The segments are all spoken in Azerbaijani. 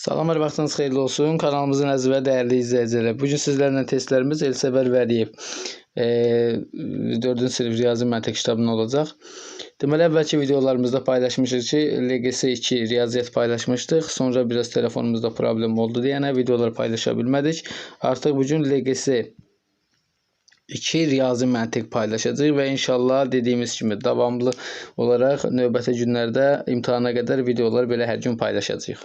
Salam, hər vaxtınız xeyirli olsun. Kanalımızın əziz və dəyərli izləyiciləri. Bu gün sizlərlə testlərimiz Elsəvər Vəliyev 4-cü sinif riyazi məntiq kitabından olacaq. Deməli, əvvəlki videolarımızda paylaşmışıq ki, LGS 2 riyaziyyat paylaşmışdıq. Sonra biraz telefonumuzda problem oldu deyənə videolar paylaşa bilmədik. Artıq bu gün LGS 2 riyazi məntiq paylaşacağıq və inşallah dediyimiz kimi davamlı olaraq növbəti günlərdə imtahana qədər videolar belə hər gün paylaşacağıq.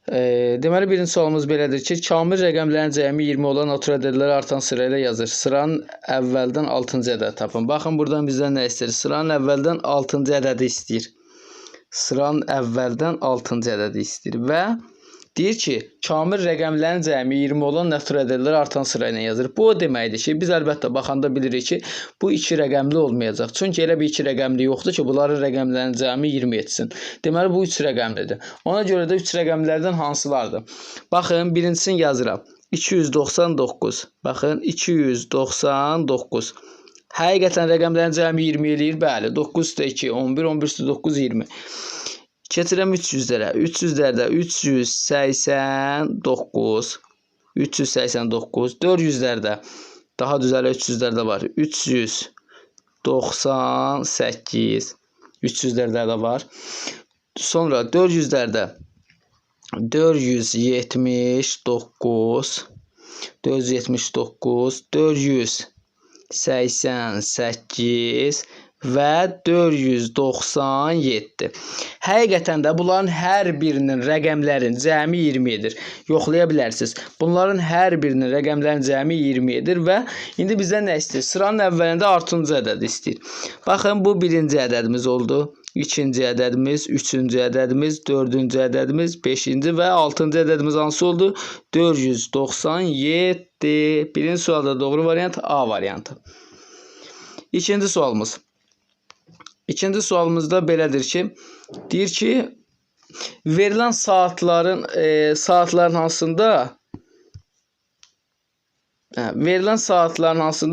Deməli, birinci sualımız belədir ki, kamil rəqəmlərin cəmi 20 olan natural ədədləri artan sırayla yazır. Sıranın əvvəldən 6-cı ədədi tapın. Baxın, buradan bizdən nə istəyir? Sıranın əvvəldən 6-cı ədədi istəyir. Sıranın əvvəldən 6-cı ədədi istəyir və deyir ki, kamil rəqəmlərin cəmi 20 olan natural ədədləri artan sırayla yazır. Bu o deməkdir ki, biz əlbəttə baxanda bilirik ki, bu iki rəqəmli olmayacaq. Çünki elə bir iki rəqəmli yoxdur ki, bunların rəqəmlərinin cəmi 20 etsin. Deməli, bu 3 rəqəmlidir. Ona görə də 3 rəqəmlərdən hansılardır? Baxın, birincisini yazıram. 299. Baxın, 299. Həqiqətən rəqəmlərin cəmi 20 eləyir. Bəli, 9 2, 11, 11 9, 20. Keçirəm 300-lərə. 300-lərdə 389, 389, 400-lərdə daha düzələ 300-lərdə var. 398, 300-lərdə də var. Sonra 400-lərdə 479, 479, 488 və 497. Həqiqətən də bunların hər birinin rəqəmlərin cəmi 20 edir. Yoxlaya bilərsiniz. Bunların hər birinin rəqəmlərin cəmi 20 edir və indi bizdən nə istəyir? Sıranın əvvəlində 6-cı ədədi istəyir. Baxın, bu birinci ədədimiz oldu. İkinci ədədimiz, üçüncü ədədimiz, dördüncü ədədimiz, beşinci və altıncı ədədimiz hansı oldu? 497. Birinci sualda doğru variant A variantı. İkinci sualımız. İkinci sualımızda belədir ki, deyir ki, verilən saatların hansında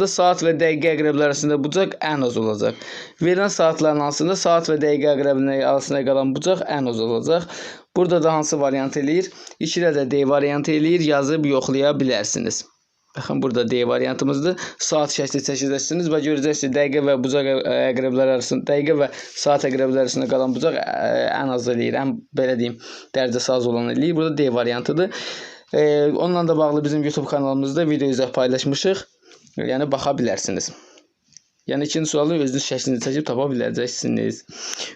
saat və dəqiqə əqrəbləri arasında bucaq ən az olacaq. Verilən saatların hansında saat və dəqiqə əqrəbləri arasında qalan bucaq ən az olacaq. Burada da hansı variant eləyir? İkidə də D variantı eləyir. Yazıb yoxlaya bilərsiniz. Baxın, burada D variantımızdır. Saat şəkli çəkəcəksiniz və görəcəksiniz dəqiqə və bucaq əqrəbləri arasında, dəqiqə və saat əqrəbləri arasında qalan bucaq ən az eləyir. Ən belə deyim, dərəcəsi az olan eləyir. Burada D variantıdır. Onunla da bağlı bizim YouTube kanalımızda video izah paylaşmışıq. Yəni baxa bilərsiniz. Yəni ikinci sualı özünüz şəklini çəkib tapa biləcəksiniz.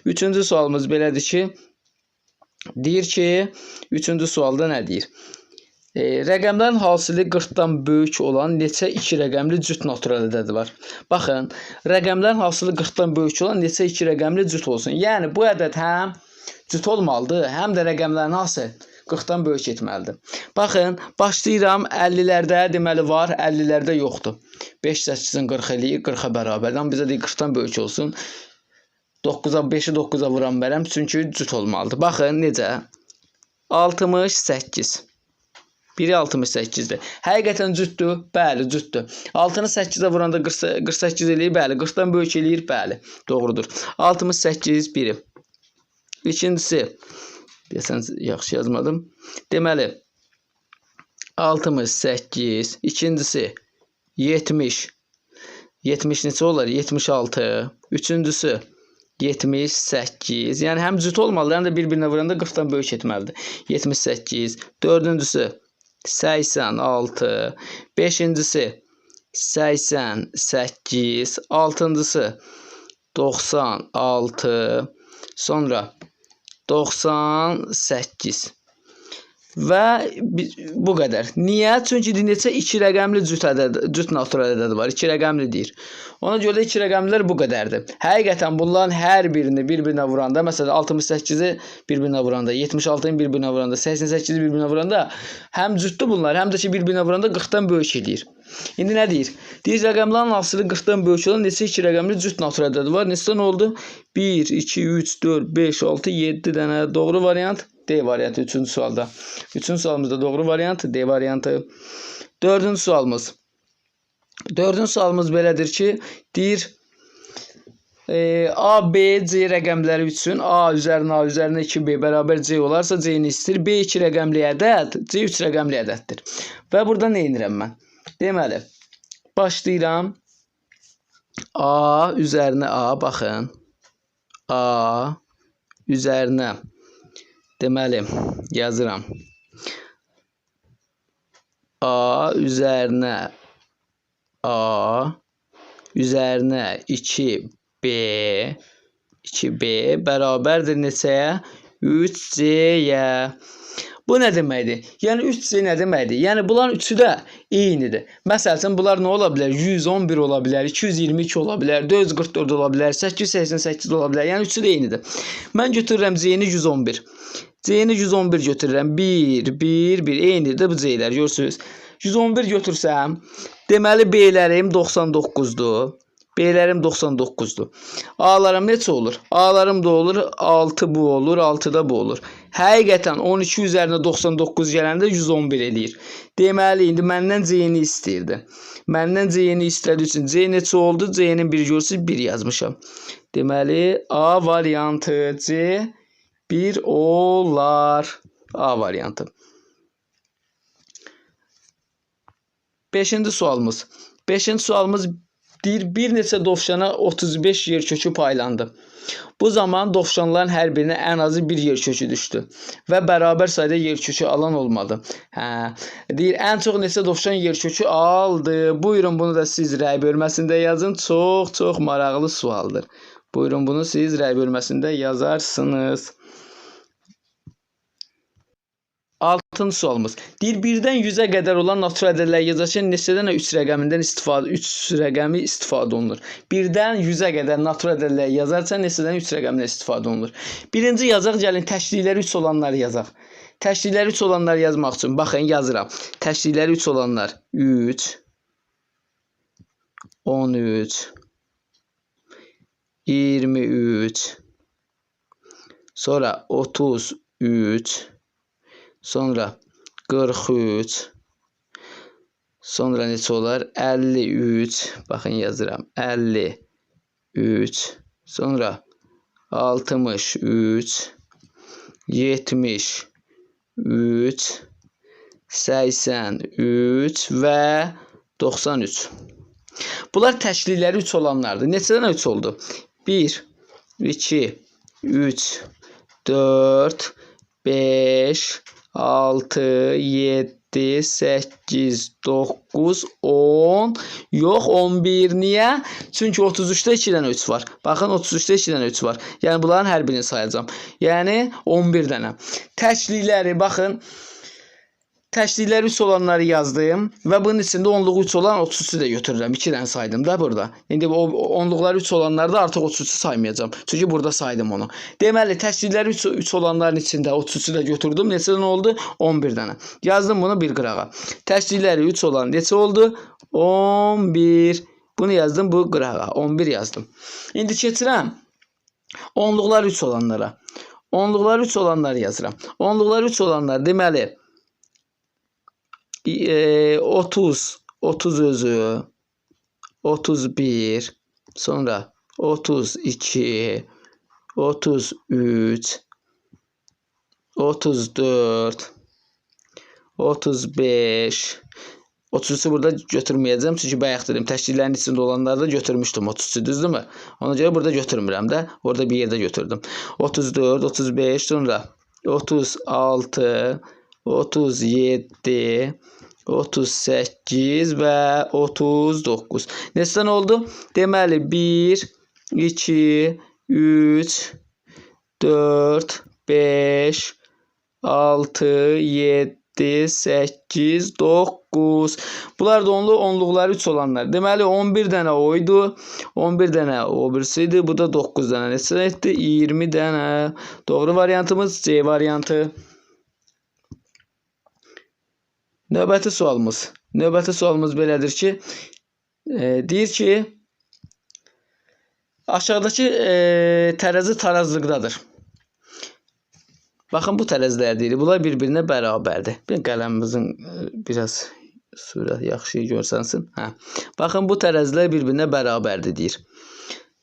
Üçüncü sualımız belədir ki, deyir ki, üçüncü sualda nə deyir? Rəqəmlərin hasili 40-dan böyük olan neçə iki rəqəmli cüt natural ədədi var? Baxın, rəqəmlərin hasili 40-dan böyük olan neçə iki rəqəmli cüt olsun. Yəni, bu ədəd həm cüt olmalıdır, həm də rəqəmlərin hasili 40-dan böyük etməlidir. Baxın, başlayıram 50-lərdə deməli var, 50-lərdə yoxdur. 5 8-in 40 eləyir, 40-a bərabərdir. Amma bizə deyir 40-dan böyük olsun. 9-a 5-i 9-a vuran bərəm, çünki cüt olmalıdır. Baxın, necə? 68. Biri 68-dir. Həqiqətən cütdür? Bəli, cütdür. 6-nı 8-ə vuranda 48 eləyir? Bəli. 40-dan böyük eləyir? Bəli. Doğrudur. 68 biri. İkincisi, deyəsən yaxşı yazmadım. Deməli, 68. İkincisi, 70. 70 neçə olar? 76. Üçüncüsü, 78. Yəni, həm cüt olmalıdır, həm də bir-birinə vuranda 40-dan böyük etməlidir. 78. Dördüncüsü, 86. Beşincisi, 88. Altıncısı, 96. Sonra 98. Və bu qədər. Niyə? Çünki neçə iki rəqəmli cüt ədəd, cüt natural ədədi var. İki rəqəmli deyir. Ona görə iki rəqəmlilər bu qədərdir. Həqiqətən bunların hər birini bir-birinə vuranda, məsələn 68-i bir-birinə vuranda, 76-nı bir-birinə vuranda, 88-i bir-birinə vuranda həm cütdür bunlar, həm də ki bir-birinə vuranda 40-dan böyük eləyir. İndi nə deyir? Deyir, rəqəmlərin hasili 40-dan böyük olan neçə iki rəqəmli cüt natural ədədi var? Neçədən oldu? 1, 2, 3, 4, 5, 6, 7 dənə doğru variant. D variantı üçüncü sualda. Üçüncü sualımızda doğru variant D variantı. Dördüncü sualımız. Dördüncü sualımız belədir ki, deyir, A, B, C rəqəmləri üçün A üzərinə A üzərinə 2B bərabər C olarsa C-ni istəyir. B 2 rəqəmli ədəd, C 3 rəqəmli ədəddir. Və burada nə edirəm mən? Deməli, başlayıram. A üzərinə A, baxın. A üzərinə, deməli, yazıram. A üzərinə A üzərinə 2B 2B bərabərdir neçəyə? 3C-yə. Bu nə deməkdir? Yəni 3C nə deməkdir? Yəni bunların üçü də eynidir. Məsəl üçün bunlar nə ola bilər? 111 ola bilər, 222 ola bilər, 444 ola bilər, 888 ola bilər. Yəni üçü də eynidir. Mən götürürəm C-ni 111. C-ni 111 götürürəm. 1, 1, 1. Eynidir də bu C-lər, görürsünüz. 111 götürsəm, deməli B-lərim 99-dur. B-lərim 99-dur. A-larım neçə olur? A-larım da olur, 6 bu olur, 6 da bu olur. Həqiqətən 12 üzərinə 99 gələndə 111 eləyir. Deməli, indi məndən C-ni istəyirdi. Məndən C-ni istədiyi üçün C neçə oldu? C-nin 1 görürsünüz, 1 yazmışam. Deməli, A variantı C 1 olar. A variantı. Beşinci sualımız. Beşinci sualımız deyir, bir neçə dovşana 35 yer kökü paylandı. Bu zaman dovşanların hər birinə ən azı bir yer kökü düşdü və bərabər sayda yer kökü alan olmadı. Hə, deyir, ən çox neçə dovşan yer kökü aldı. Buyurun, bunu da siz rəy bölməsində yazın. Çox-çox maraqlı sualdır. Buyurun, bunu siz rəy bölməsində yazarsınız. Altıncı sualımız. Deyir, 1-dən 100-ə qədər olan natural ədədlər yazarkən neçə dənə 3 rəqəmindən istifadə, 3 rəqəmi istifadə olunur? 1-dən 100-ə qədər natural ədədlər yazarkən neçə dənə 3 rəqəmindən istifadə olunur? Birinci yazaq, gəlin təklikləri 3 olanları yazaq. Təklikləri 3 olanları yazmaq üçün, baxın, yazıram. Təklikləri 3 olanlar 3, 13, 23, sonra 33, sonra 43, sonra neçə olar? 53, baxın yazıram, 53, sonra 63, 73, 83 və 93. Bunlar təklikləri 3 olanlardır. Neçə dənə 3 oldu? 1, 2, 3, 4, 5, 6, 7, 8, 9, 10, yox 11. Niyə? Çünki 33-də 2 dənə 3 var. Baxın, 33-də 2 dənə 3 var. Yəni bunların hər birini sayacağam. Yəni 11 dənə. Təklikləri baxın. Təklikləri 3 olanları yazdım və bunun içində onluğu 3 olan 33-ü də götürürəm. 2 dənə saydım da burada. İndi o onluqları 3 olanlarda artıq 33-ü saymayacağam. Çünki burada saydım onu. Deməli, təklikləri 3 olanların içində 33-ü də götürdüm. Neçə dənə oldu? 11 dənə. Yazdım bunu bir qırağa. Təklikləri 3 olan neçə oldu? 11. Bunu yazdım bu qırağa. 11 yazdım. İndi keçirəm onluqlar 3 olanlara. Onluqlar 3 olanları yazıram. Onluqlar 3 olanlar deməli 30, 30 özü, 31, sonra 32, 33, 34, 35, 33-ü burada götürməyəcəm, çünki bayaq dedim, təkliklərin içində olanları da götürmüşdüm 33-ü, düzdürmü? Ona görə burada götürmürəm də, orada bir yerdə götürdüm. 34, 35, sonra 36, 37, 38 və 39. Neçə dənə oldu? Deməli, 1, 2, 3, 4, 5, 6, 7, 8, 9. Bunlar da onluqları 3 olanlar. Deməli, 11 dənə o idi. 11 dənə o birisi idi. Bu da 9 dənə. Neçə dənə etdi? 20 dənə. Doğru variantımız C variantı. Növbəti sualımız. Növbəti sualımız belədir ki, deyir ki, aşağıdakı tərəzi tarazlıqdadır. Baxın, bu tərəzilər deyir. Bunlar bir-birinə bərabərdir. Bir qələmimizin biraz surət yaxşı görsənsin. Hə. Baxın, bu tərəzilər bir-birinə bərabərdir deyir.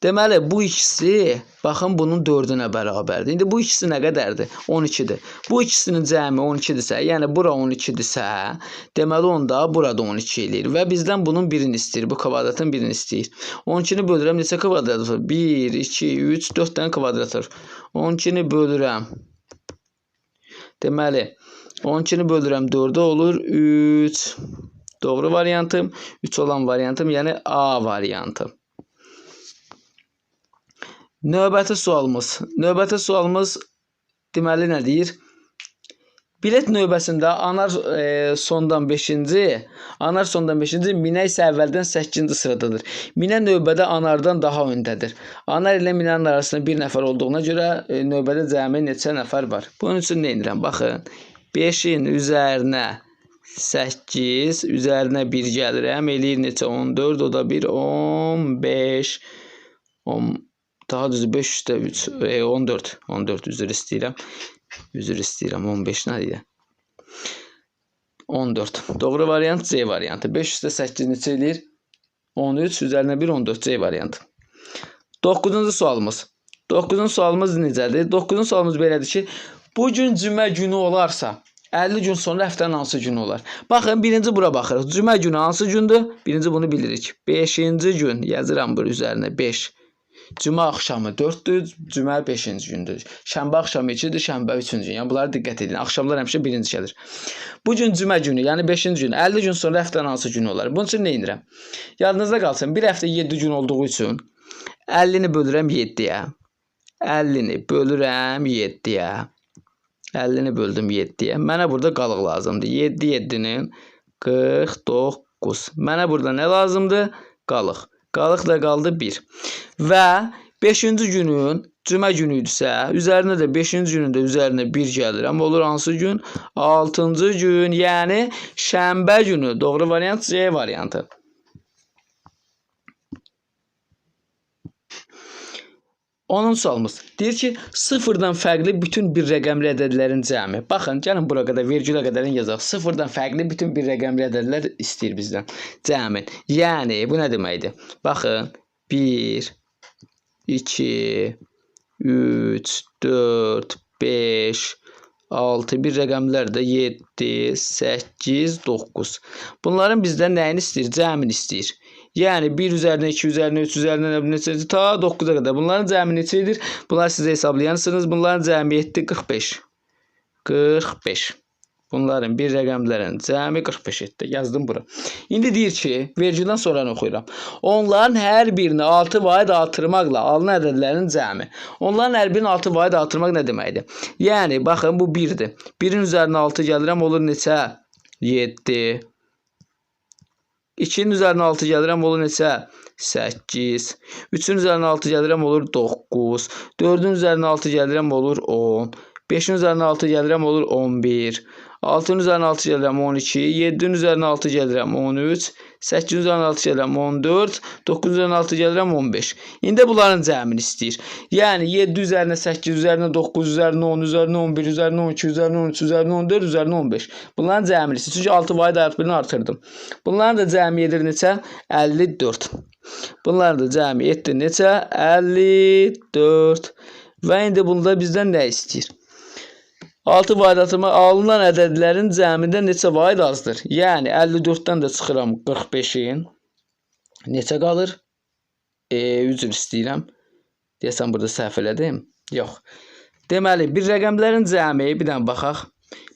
Deməli, bu ikisi, baxın, bunun 4-ünə bərabərdir. İndi bu ikisi nə qədərdir? 12-dir. Bu ikisinin cəmi 12-dirsə, yəni bura 12-dirsə, deməli onda burada 12 eləyir. Və bizdən bunun birini istəyir, bu kvadratın birini istəyir. 12-ni bölürəm, neçə kvadrat olur? 1, 2, 3, 4 dənə kvadrat olur. 12-ni bölürəm. Deməli, 12-ni bölürəm 4-ə olur 3. Doğru variantım, 3 olan variantım, yəni A variantı. Növbəti sualımız. Növbəti sualımız deməli nə deyir? Bilet növbəsində anar sondan 5-ci, anar sondan 5-ci, Minə isə əvvəldən 8-ci sıradadır. Minə növbədə anardan daha öndədir. Anar ilə Minənin arasında bir nəfər olduğuna görə növbədə cəmi neçə nəfər var? Bunun üçün nə edirəm? Baxın, 5-in üzərinə 8, üzərinə 1 gəlirəm. Eləyir neçə? 14, o da 1, 15, 10, daha düzü 5 üstə 3, 14, 14 üzr istəyirəm. Üzr istəyirəm, 15 nə deyir? 14. Doğru variant C variantı. 5 üstə 8 neçə eləyir? 13, üzərinə 1, 14 C variantı. 9-cu sualımız. 9-cu sualımız necədir? 9-cu sualımız belədir ki, bugün cümə günü olarsa, 50 gün sonra həftənin hansı günü olar? Baxın, birinci bura baxırıq. Cümə günü hansı gündür? Birinci bunu bilirik. 5-ci gün yazıram bura üzərinə 5. Cümə axşamı 4-dür, cümə 5-ci gündür. Şənbə axşamı 2-dir, şənbə 3-cü gün. Yəni bunlara diqqət edin. Axşamlar həmişə birinci gəlir. Bu gün cümə günü, yəni 5-ci gün, 50 gün sonra həftənin hansı günü olar? Bunun üçün nə edirəm? Yadınızda qalsın, bir həftə 7 gün olduğu üçün 50-ni bölürəm 7-yə. 50-ni bölürəm 7-yə. 50-ni böldüm 7-yə. Mənə burada qalıq lazımdır. 7 7-nin 49. Mənə burada nə lazımdır? Qalıq. Qalıq da qaldı 1. Və 5-ci günün cümə günü idisə, üzərinə də 5-ci günün də üzərinə 1 gəlirəm. Olur hansı gün? 6-cı gün, yəni şənbə günü. Doğru variant C variantı. 10-cu sualımız. Deyir ki, sıfırdan fərqli bütün bir rəqəmli ədədlərin cəmi. Baxın, gəlin bura qədər, vergülə qədərin yazaq. Sıfırdan fərqli bütün bir rəqəmli ədədlər istəyir bizdən. Cəmin. Yəni, bu nə deməkdir? Baxın, 1, 2, 3, 4, 5, 6, bir rəqəmlər də 7, 8, 9. Bunların bizdən nəyini istəyir? Cəmini istəyir. Yəni 1 üzərinə, 2 üzərinə, 3 üzərinə, nə bilim neçə, ta 9-a qədər. Bunların cəmi neçə edir? Bunları siz hesablayansınız. Bunların cəmi etdi 45. 45. Bunların bir rəqəmlərin cəmi 45 etdi. Yazdım bura. İndi deyir ki, vergüldən sonra oxuyuram. Onların hər birini 6 vahid artırmaqla alınan ədədlərin cəmi. Onların hər birini 6 vahid artırmaq nə deməkdir? Yəni, baxın, bu 1-dir. 1-in üzərinə 6 gəlirəm, olur neçə? 7. 2-nin üzərinə 6 gəlirəm, olur neçə? 8. 3-ün üzərinə 6 gəlirəm, olur 9. 4-ün üzərinə 6 gəlirəm, olur 10. 5-in üzərinə 6 gəlirəm, olur 11. 6-nın üzərinə 6 gəlirəm, 12. 7-nin üzərinə 6 gəlirəm, 13. 8-in üzərinə 6 gəlirəm, 14. 9-un üzərinə 6 gəlirəm, 15. İndi bunların cəmini istəyir. Yəni 7 üzərinə 8, üzərinə 9, üzərinə 10, üzərinə 11, üzərinə 12, üzərinə 13, üzərinə 14, üzərinə 15. Bunların cəmini istəyir. Çünki 6 vahid birini artırdım. Bunların da cəmi edir neçə? 54. Bunların da cəmi etdi neçə? 54. Və indi bunda bizdən nə istəyir? 6 vahid artırmaq alınan ədədlərin cəmindən neçə vahid azdır? Yəni 54-dən də çıxıram 45-in. Neçə qalır? Üzr istəyirəm. Deyəsən burada səhv elədim. Yox. Deməli, bir rəqəmlərin cəmi, bir dənə baxaq.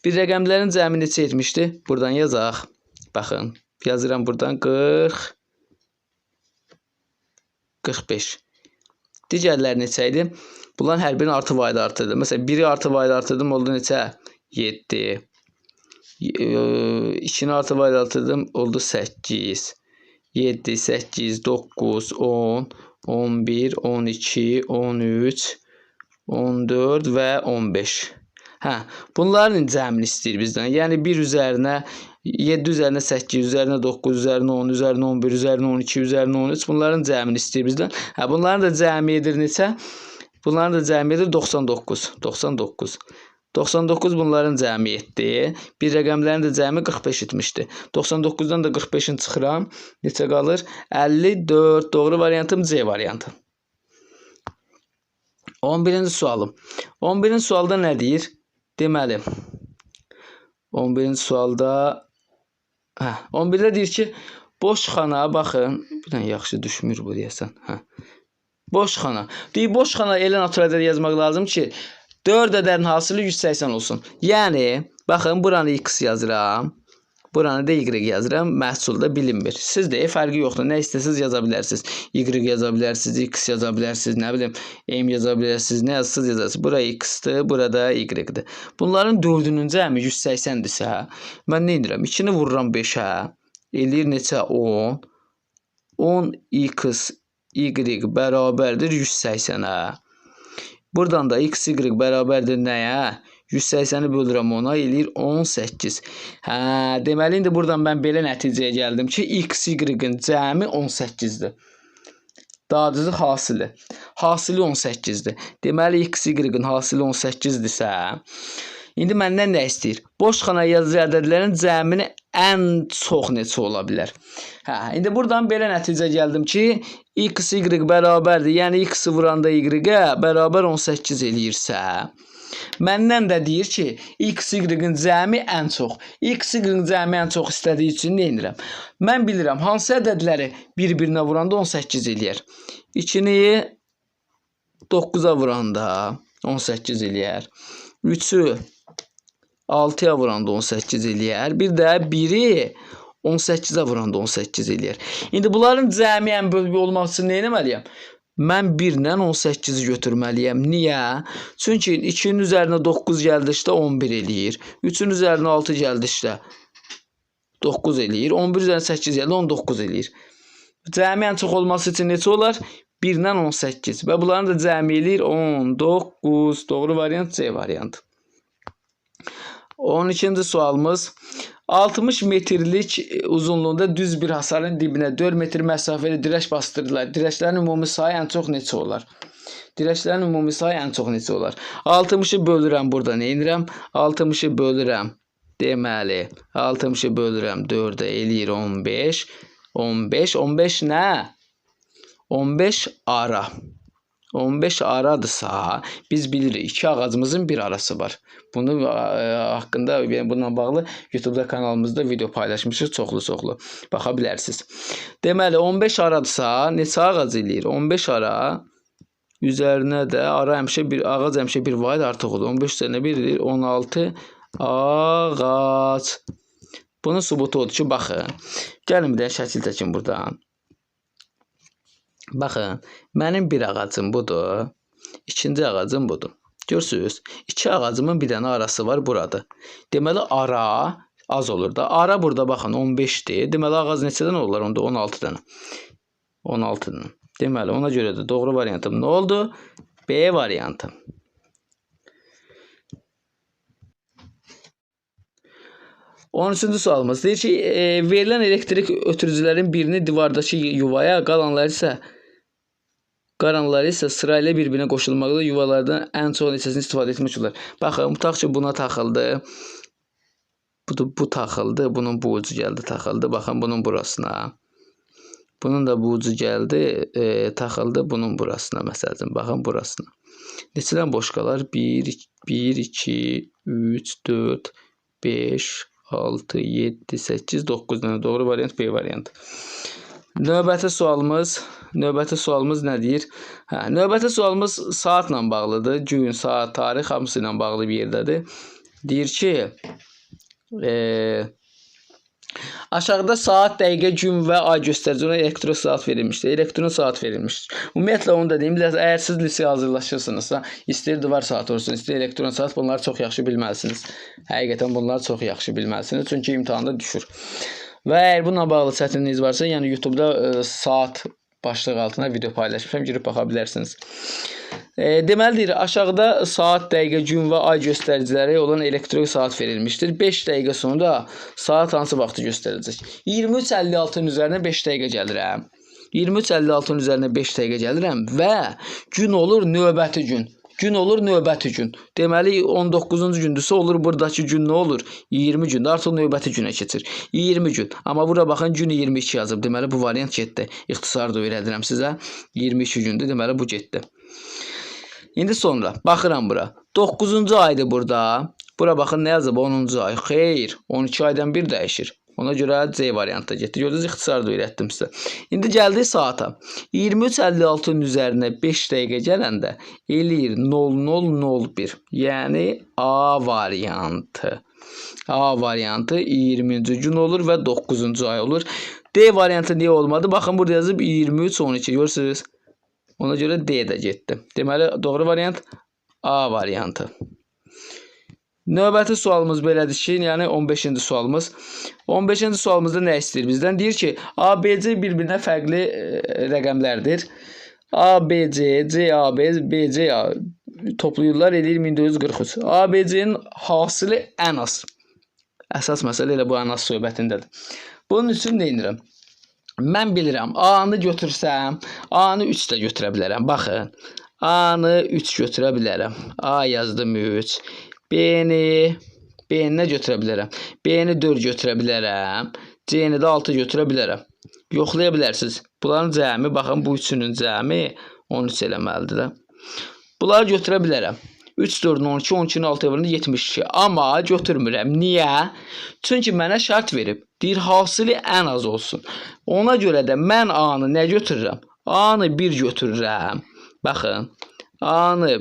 Bir rəqəmlərin cəmi neçə etmişdi? Buradan yazaq. Baxın, yazıram buradan 40, 45. Digərləri neçə idi? Bunların hər birini artı vahid artırdım. Məsələn, 1-i artı vahid artırdım, oldu neçə? 7. 2-ni artı vahid artırdım, oldu 8. 7, 8, 9, 10, 11, 12, 13, 14 və 15. Hə, bunların cəmini istəyir bizdən. Yəni 1 üzərinə 7 üzərinə 8, üzərinə 9, üzərinə 10, üzərinə 11, üzərinə 12, üzərinə 13. Bunların cəmini istəyir bizdən. Hə, bunların da cəmi edir neçə? Bunların da cəmi edir 99. 99. 99 bunların cəmi etdi. Bir rəqəmlərin də cəmi 45 etmişdi. 99-dan da 45-in çıxıram. Neçə qalır? 54. Doğru variantım C variantı. 11-ci sualım. 11-ci sualda nə deyir? Deməli, 11-ci sualda 11-də deyir ki, boş xana, baxın, bir dənə yaxşı düşmür bu deyəsən. Boş xana. Deyir, boş xana elə natural ədəd yazmaq lazım ki, 4 ədədin hasılı 180 olsun. Yəni, baxın, buranı x yazıram. Buranı da y yazıram. Məhsul da bilinmir. Siz də fərqi yoxdur. Nə istəsiniz yaza bilərsiniz. Y yaza bilərsiniz, x yaza bilərsiniz, nə bilim, m yaza bilərsiniz, nə yazsız yazarsınız. Bura x-dir, burada y-dir. Bunların dördünün cəmi 180-dirsə, mən nə edirəm? 2-ni vururam 5-ə. Eləyir neçə? 10. 10x y bərabərdir 180-ə. Buradan da x y bərabərdir nəyə? 180-i bölürəm ona, eləyir 18. Hə, deməli, indi buradan mən belə nəticəyə gəldim ki, x, y-in cəmi 18-dir. Daha doğrusu hasili. Hasili 18-dir. Deməli, x, y-in hasili 18-dirsə, indi məndən nə istəyir? Boş xanaya yazıcı ədədlərin cəmini ən çox neçə ola bilər? Hə, indi buradan belə nəticə gəldim ki, x, y bərabərdir. Yəni, x-i vuranda y-ə bərabər 18 eləyirsə, məndən də deyir ki, x, y-in cəmi ən çox. X, y-in cəmi ən çox istədiyi üçün nə edirəm? Mən bilirəm, hansı ədədləri bir-birinə vuranda 18 eləyər? 2-ni 9-a vuranda 18 eləyər. 3-ü 6-ya vuranda 18 eləyər. Bir də 1-i 18-ə vuranda 18 eləyər. İndi bunların cəmi ən böyük olması üçün nə etməliyəm? Mən 1 ilə 18-i götürməliyəm. Niyə? Çünki 2-nin üzərinə 9 gəldikdə 11 eləyir. 3-ün üzərinə 6 gəldikdə 9 eləyir. 11 üzərinə 8 gəldi 19 eləyir. Cəmi ən çox olması üçün neçə olar? 1 ilə 18. Və bunların da cəmi eləyir 19. Doğru variant C variantı. 12-ci sualımız. 60 metrlik uzunluğunda düz bir hasarın dibinə 4 metr məsafəli dirək bastırdılar. Dirəklərin ümumi sayı ən çox neçə olar? Dirəklərin ümumi sayı ən çox neçə olar? 60-ı bölürəm burada nə edirəm? 60-ı bölürəm. Deməli, 60-ı bölürəm 4-ə eləyir 15. 15. 15 nə? 15 ara. 15 aradırsa, biz bilirik iki ağacımızın bir arası var. Bunu haqqında, yəni bununla bağlı YouTube-da kanalımızda video paylaşmışıq çoxlu-çoxlu. Baxa bilərsiniz. Deməli, 15 aradırsa, neçə ağac eləyir? 15 ara üzərinə də ara həmişə bir ağac həmişə bir vahid artıq olur. 15 üzərinə 1 eləyir 16 ağac. Bunun sübutu odur ki, baxın. Gəlin bir dənə şəkil çəkin buradan. Baxın, mənim bir ağacım budur, ikinci ağacım budur. Görürsünüz, iki ağacımın bir dənə arası var burada. Deməli, ara az olur da. Ara burada baxın 15-dir. Deməli, ağac neçədən olar? Onda 16 dənə. 16 dənə. Deməli, ona görə də doğru variantım nə oldu? B variantı. 13-cü sualımız deyir ki, verilən elektrik ötürücülərin birini divardakı yuvaya, qalanları isə sırayla bir-birinə qoşulmaqla yuvalardan ən çox neçəsini istifadə etmək olar. Baxın, tutaq ki, buna taxıldı. Bu taxıldı. Bunun bu ucu gəldi, taxıldı. Baxın, bunun burasına. Bunun da bu ucu gəldi, taxıldı bunun burasına, məsəl üçün. Baxın, burasına. Neçədən boş qalar? 1, 2, 3, 4, 5, 6, 7, 8, 9 dənə. Doğru variant B variantı. Növbəti sualımız nə deyir? Hə, növbəti sualımız saatla bağlıdır. Gün, saat, tarix hamısı ilə bağlı bir yerdədir. Deyir ki, aşağıda saat, dəqiqə, gün və ay göstərici olan elektron saat verilmişdir. Elektron saat verilmişdir. Ümumiyyətlə onu da deyim, əgər siz liseyə hazırlaşırsınızsa, istəyir divar saatı olsun, istəyir elektron saat, bunları çox yaxşı bilməlisiniz. Həqiqətən bunları çox yaxşı bilməlisiniz. Çünki imtahanda düşür. Və əgər bununla bağlı çətinliyiniz varsa, yəni YouTube-da saat başlığı altına video paylaşmışam, girib baxa bilərsiniz. Deməli deyir, aşağıda saat, dəqiqə, gün və ay göstəriciləri olan elektron saat verilmişdir. 5 dəqiqə sonra saat hansı vaxtı göstərəcək? 23:56-nın üzərinə 5 dəqiqə gəlirəm. 23:56-nın üzərinə 5 dəqiqə gəlirəm və gün olur növbəti gün. Gün olur növbəti gün. Deməli 19-cu gündürsə olur buradakı gün nə olur? 20 gündür. Artıq növbəti günə keçir. 20 gün. Amma bura baxın gün 22 yazıb. Deməli bu variant getdi. İxtisar da öyrədirəm sizə. 22 gündür. Deməli bu getdi. İndi sonra baxıram bura. 9-cu aydır burada. Bura baxın nə yazıb? 10-cu ay. Xeyr, 12 aydan bir dəyişir. Ona görə C variantı getdi. Gördünüz, ixtisar da öyrətdim sizə. İndi gəldik saata. 23:56-nın üzərinə 5 dəqiqə gələndə eləyir 00:01. Yəni A variantı. A variantı 20-ci gün olur və 9-cu ay olur. D variantı niyə olmadı? Baxın, burada yazıb 23:12. Görürsünüz? Ona görə D də getdi. Deməli, doğru variant A variantı. Növbəti sualımız belədir ki, yəni 15-ci sualımız. 15-ci sualımızda nə istəyir bizdən? Deyir ki, A, B, C bir-birinə fərqli rəqəmlərdir. A, B, C, C, A, B, B, C, A toplayırlar, eləyir 1443. A, B, C-nin hasili ən az. Əsas məsələ elə bu ən az söhbətindədir. Bunun üçün nə edirəm? Mən bilirəm, A-nı götürsəm, A-nı 3 də götürə bilərəm. Baxın, A-nı 3 götürə bilərəm. A yazdım 3. B-ni nə götürə bilərəm? B-ni 4 götürə bilərəm. C-ni də 6 götürə bilərəm. Yoxlaya bilərsiniz. Bunların cəmi, baxın, bu üçünün cəmi 13 eləməlidir də. Bunları götürə bilərəm. 3, 4, 12, 12-nin 6 vuranda 72. Amma götürmürəm. Niyə? Çünki mənə şərt verib. Deyir, hasili ən az olsun. Ona görə də mən A-nı nə götürürəm? A-nı 1 götürürəm. Baxın, A-nı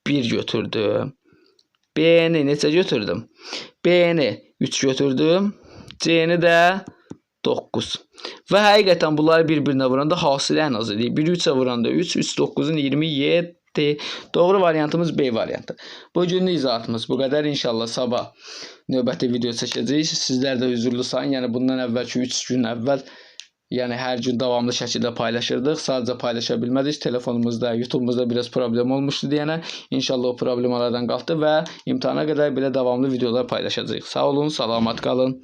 1 götürdüm. B-ni neçə götürdüm? B-ni 3 götürdüm. C-ni də 9. Və həqiqətən bunları bir-birinə vuranda hasili ən az eləyir. 1 3-ə vuranda 3, 3 9-un 27. Doğru variantımız B variantı. Bugünlük izahatımız bu qədər. İnşallah sabah növbəti video çəkəcəyik. Sizlər də üzürlü sayın. Yəni bundan əvvəlki 3 gün əvvəl, yəni hər gün davamlı şəkildə paylaşırdıq. Sadəcə paylaşa bilmədik. Telefonumuzda, YouTube'umuzda biraz problem olmuşdu deyənə. İnşallah o problemalardan qalxdı və imtahana qədər belə davamlı videolar paylaşacağıq. Sağ olun, salamat qalın.